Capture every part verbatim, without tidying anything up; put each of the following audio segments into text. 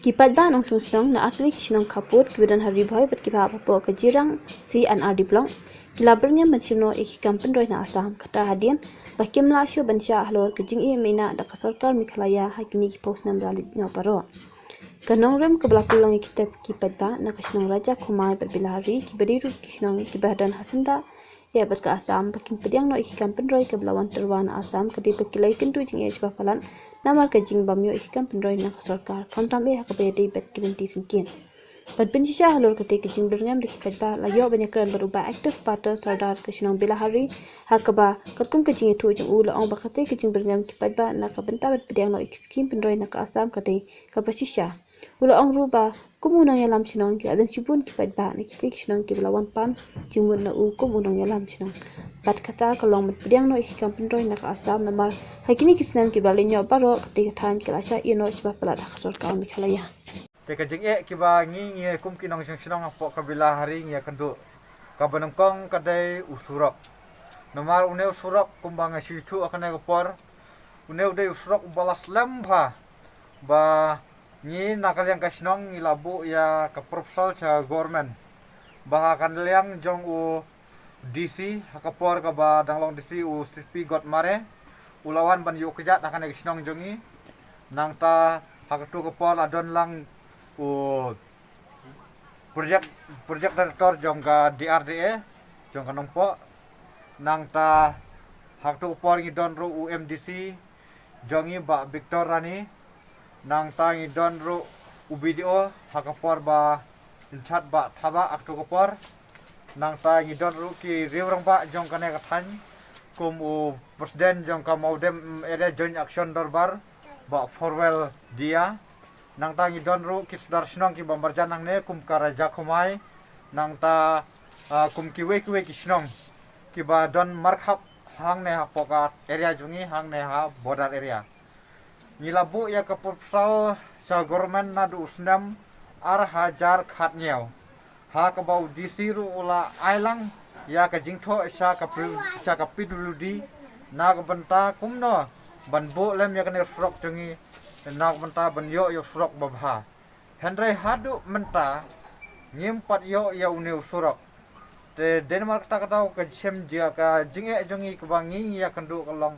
Ki paidbah nongshong shnong na artylli ki shnong khappud kiba don ha Ri Bhoi bad kiba hap hapoh ka Jirang C and R D Block ki la byrngem ban shim noh ïa ki kam pynroi na Assam, kata hadien ba kim lah shuh ban shah halor ka jingïaid mynta da ka sorkar Meghalaya ha kine ki phew snem ba la leit noh baroh. Ka nongrim kaba la pynlong ïa ki tep ki paidbah na ka shnong Raja Khumai bad Bilahari, kiba dei ruh ki shnong kiba don ha syndah ïa bad ka Assam, ba kin pdiang noh ïa ki kam pynroi kaba la wan tyrwa na Assam, ka dei ba ki la ïakynduh jingeh shibun palat namar ka jingbym ïoh ïa ki kam pynroi na ka sorkar, khamtam eh ha kaba ïadei bad ki lynti syngkien. Ban pynshisha halor katei ka jingbyrngem da ki paidbah, la ïoh ban ïakren bad u Bah Active Pater, Sordar ka shnong Bilahari, ha kaba katkum ka jingïathuh jong u, la ong ba katei ka jingbyrngem ki paidbah na ka bynta ban pdiang noh ïa ki skim pynroi na ka Assam ka dei kaba shisha. U la ong ruh ba kum u nongïalam shnong, ki la don shibun ki paidbah na kitei ki shnong kiba la wan pan jingmut na u kum u nongïalam shnong. Bad kata ka long ban pdiang noh ïa ki kam pynroi na ka Assam, namar ha kine ki snem kiba la leit noh baroh, katei ka thaiñ ka la shah ïeh noh shibun palat ha ka sorkar Meghalaya. Te ka jingeh kiba ngi, ngi kum ki nongshong shnong hapoh ka Bilahari ngi ïakynduh, kaba nyngkong ka dei u surok. Namar une u surok, kumba nga shu ïathuh ha kane ka por, une u dei u surok uba la slem bha. Ba ngi na ka liang ka shnong ngi la buh ïa ka proposal sha government ba ha ka liang jong u D C, ha ka por kaba dang long D C u C P Godmare, u la wan ban ïuh kjat ha kane ka shnong jong ngi. Nangta ha katu ka por la don lang u project, project director jong ka D R D A jong ka Nongpoh. Nangta ha katu ka por ngi don ruh u M D C jong ngi, Bah Victor Rani. Nangta ngi don ruh u B D O ha ka por ba in charge Bah Thaba ha katu ka por. Nangta ngi don ruh ki riew rangbah jong kane ka thaiñ, kum u president jong ka Mawdem Area Joint Action Dorbar, Bah Forwell Dia. Nangta ngi don ruh ki sordar shnong kiba marjan hangne, kum ka Raja Khumai. Nangta, ah, kum kiwei kiwei ki shnong kiba don markhap hangne hapoh ka area jong ngi, hangne ha border area. Ngi la buh ïa ka proposal sha government naduh u snem ar hajar khathynñiew, ha kaba u D C ruh u la ai lang ïa ka jingthoh sha ka P-, sha ka P W D na ka bynta kumno ban buh lem ïa kane ka surok jong ngi, na ka bynta ban ïoh ïa u surok ba bha. Hynrei haduh mynta ngim pat ïoh ïa une u surok. Te dei namar kata ka daw ka shem jia ka jingeh jong ngi kaba ngi, ngi ïakynduh ka long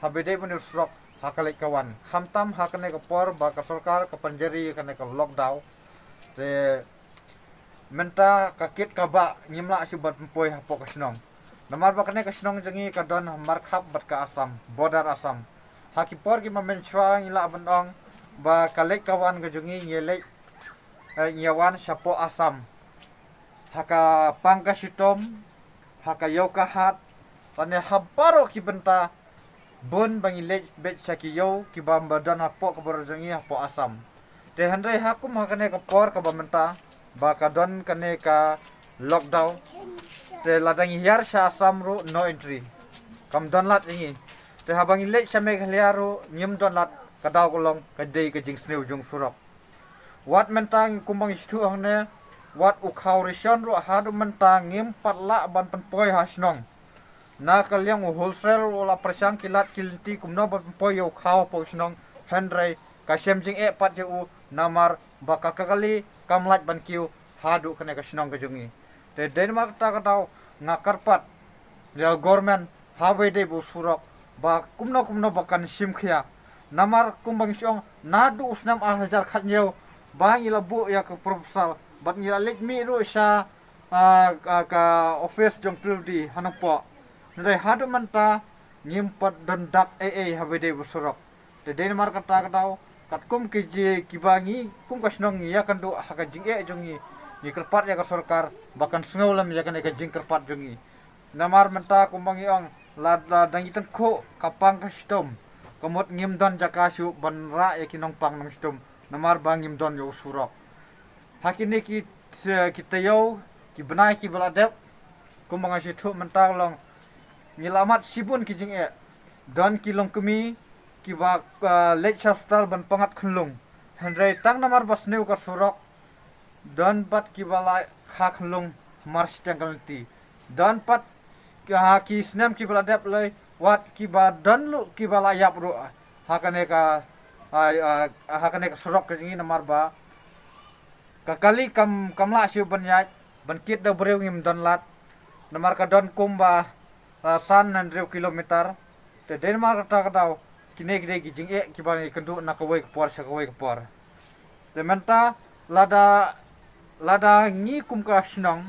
haba ïadei bad une u surok ha ka leit ka wan. Khamtam ha kane ka por ba ka sorkar ka pynjari kane ka lockdown, te mynta ka kit ka bah ngim lah shuh ban pynpoi hapoh ka shnong. Namar ba kane ka shnong jong ngi ka don ha markhap bad ka Assam, border Assam. Ha ki por kiba mynshuwa ngi lah ban ong ba ka leit ka wan ka jong ngi, ngi leit, eh, ngi wan shapoh Assam, ha ka Pangkashitom, ha ka Ïewkahat, lane ha baroh ki bynta bun ba ngi leit beit sha ki ïew kiba don hapoh ka border jong ngi hapoh Assam. Te hynrei ha kum ha kane ka por kaba mynta ba ka don kane ka lockdown, te lada ngi hiar sha Assam ruh no entry, kam don lad ïa ngi. Te haba ngi leit sha Meghalaya ruh ngim don lad, ka daw ka long ka dei ka jingsniew jong surok. Wat mynta ngi, kumba ngi shu ïathuh hangne, wat u khaw ration ruh haduh mynta ngim pat lah ban pynpoi ha shnong. Na ka liang u wholesale ruh u la pyrshang ki lad ki lynti kumno ban pynpoi ïa u khaw hapoh shnong, hynrei ka shem jingeh pat ïa u namar ba ka kali kam lah ban kiew haduh kane ka shnong ka jong ngi. Te dei namar kata ka daw nga kyrpad ïa government haba ïadei bad u surok ba kumno kumno ba kan shim khia. Namar kumba ngi shu ong, naduh u snem ar hajar khathynñiew ba ngi la buh ïa ka proposal bad ngi la leit mih ruh sha, ah, ka, ka office jong P W D ha Nongpoh. Hynrei haduh mynta ngim pat don dak ei ei haba ïadei bad u surok. Te dei namar kata ka daw, katkum ki jing, kiba ngi kum ka shnong ngi ïakynduh ha ka jingeh jong ngi, ngi kyrpad ïa ka sorkar ba kan sngew lem ïa kane ka jingkyrpad jong ngi. Namar mynta kumba ngi ong, lada, lada ngi tyngkhuh ka Pangkashitom, ka mut ngim don jaka shuh ban rah ïa ki nongpang nongshitom namar ba ngim don ïa u surok. Ha kine ki, ki taïew, ki bnai kiba la dep, kumba nga shu ïathuh mynta ka long, ngi la mad shibun ki jingeh. Don ki longkmie kiba, ah, leit sha hospital ban pyngngad khunlung, hynrei tang namar ba sniew ka surok, don pat kiba la kha khunlung hamar shiteng ka lynti. Don pat, ha ki snem kiba la dep lei, wat kiba don ruh kiba la ïap ruh ha kane ka, Ai, ah, ha kane ka surok ka jong ngi namar ba ka kali kam, kam lah shuh ban ïaid, ban kit da u briew ngim don lad. Namar ka don kumba, ah, san hynriew kilometer. Te dei namar kata ka daw, kine ki dei ki jingeh kiba ngi kynduh na kawei ka por sha kawei ka por. Te mynta lada, lada ngi kum ka shnong,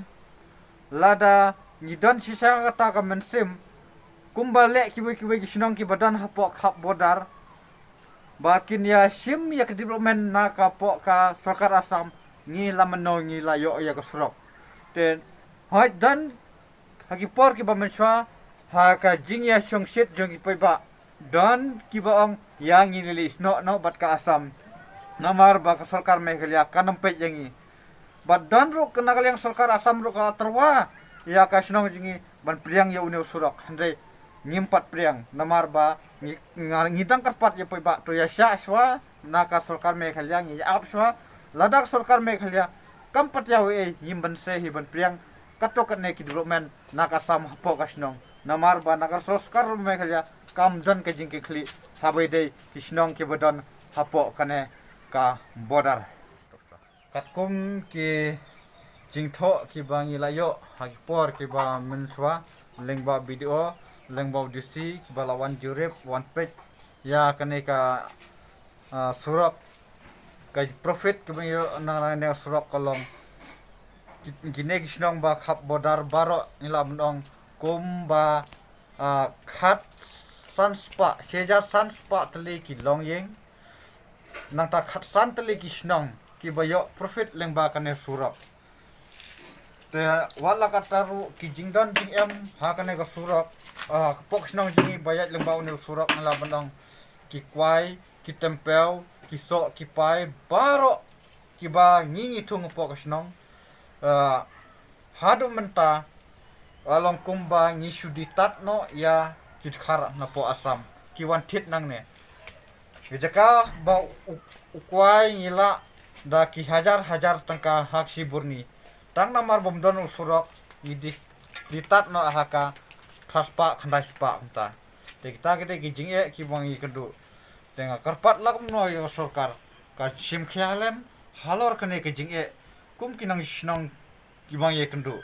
lada ngi don shisha kata ka mynsiem, kumba leh kiwei kiwei ki shnong kiba don hapoh khap border, ba kin ïa shim ïa ka development na ka poh ka sorkar Assam, ngi la mynno ngi la ïoh ïa ka surok. Te hooid don ha ki por kiba mynshuwa, ha ka jingïashongshit jong ki paidbah, don kiba ong ïa ngi lili snoh noh bad ka Assam, namar ba ka sorkar Meghalaya kan ym peit ïa ngi. Bad don ruh ka na ka liang sorkar Assam ruh ka tyrwa ïa ka shnong jong ngi ban pdiang ïa une u surok, hynrei ngim pat pdiang namar ba ngi, nga, ngi dang kyrpad ïa paidbah to ïa shah shuwa na ka sorkar Meghalaya, ngi ïa ap shuwa. Lada ka sorkar Meghalaya kam pat ïa wei ei, ngim banse hi ban pdiang kato katne ki development na ka Assam hapoh ka shnong, namar ba na ka sorkar Meghalaya kam don ka jingkitkhlieh haba ïadei ki shnong kiba don hapoh kane ka border. Katkum ki jingthoh kiba ngi la ïoh ha ki por kiba mynshuwa, lyngba B D O, lyngba u D C, kiba la wan jurip, wan peit ïa kane ka, ah, surok, ka profit kiba ngi ïoh na kane ka surok ka long, ki, kine ki shnong ba khap border baroh ngi lah ban ong kumba, ah, khatsan spah, shi hajar san spah tylli ki longïing, nangta khatsan tylli ki shnong kiba ïoh profit lyngba kane ka surok. Te wat la katta ruh ki jingdon jingem ha kane ka surok, ah, hapoh ka shnong jong ngi ba ïaid lyngba une u surok, ngi lah ban ong ki kwai, ki tympiew, ki soh, ki pai, baroh kiba ngi, ngi thung hapoh ka shnong. Ah, haduh mynta la long kumba ngi shu die tad noh ïa ki dkhar napoh Assam, ki wan thied nangne. Ka jaka ba u, u kwai ngi lah da ki hajar hajar tyngka ha ka shi burni, tang namar bym don u surok ngi die, die tad noh ha ka phra spah khyndai spah kumta. Te kita ki dei ki jingeh kiba ngi kynduh. Te nga kyrpad la kumno ïa ka sorkar, kan shim khia lem halor kane ka jingeh kum ki nongshong shnong kiba ngi ïakynduh.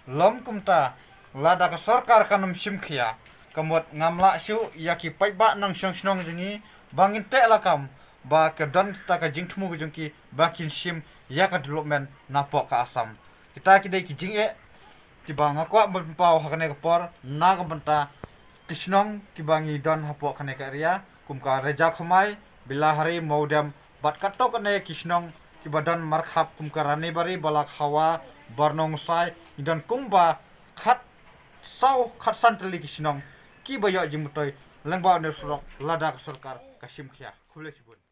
Lym kumta, lada ka sorkar kan ym shim khia, ka mut ngam lah shuh ïa ki paidbah nongshong shnong jong ngi ba ngin teh lakam ba ka don kata ka jingthmu ka jong ki ba kin shim ïa ka development napoh ka Assam. Kita ki dei ki jingeh kiba nga kwah ban pynpaw ha kane ka por na ka bynta ki shnong kiba ngi don hapoh kane ka area, kum ka Rajakhumai, Bilahari, Mowdem, bad katto katne ki shnong kiba don markhap kum ka Ranibari, Balakhawa, Barnungsai, ngi don kumba khatsaw khatsan tylli ki shnong kiba ïoh jingmyntoi lyngba une u surok lada ka sorkar ka shim khia. Khublei shibun.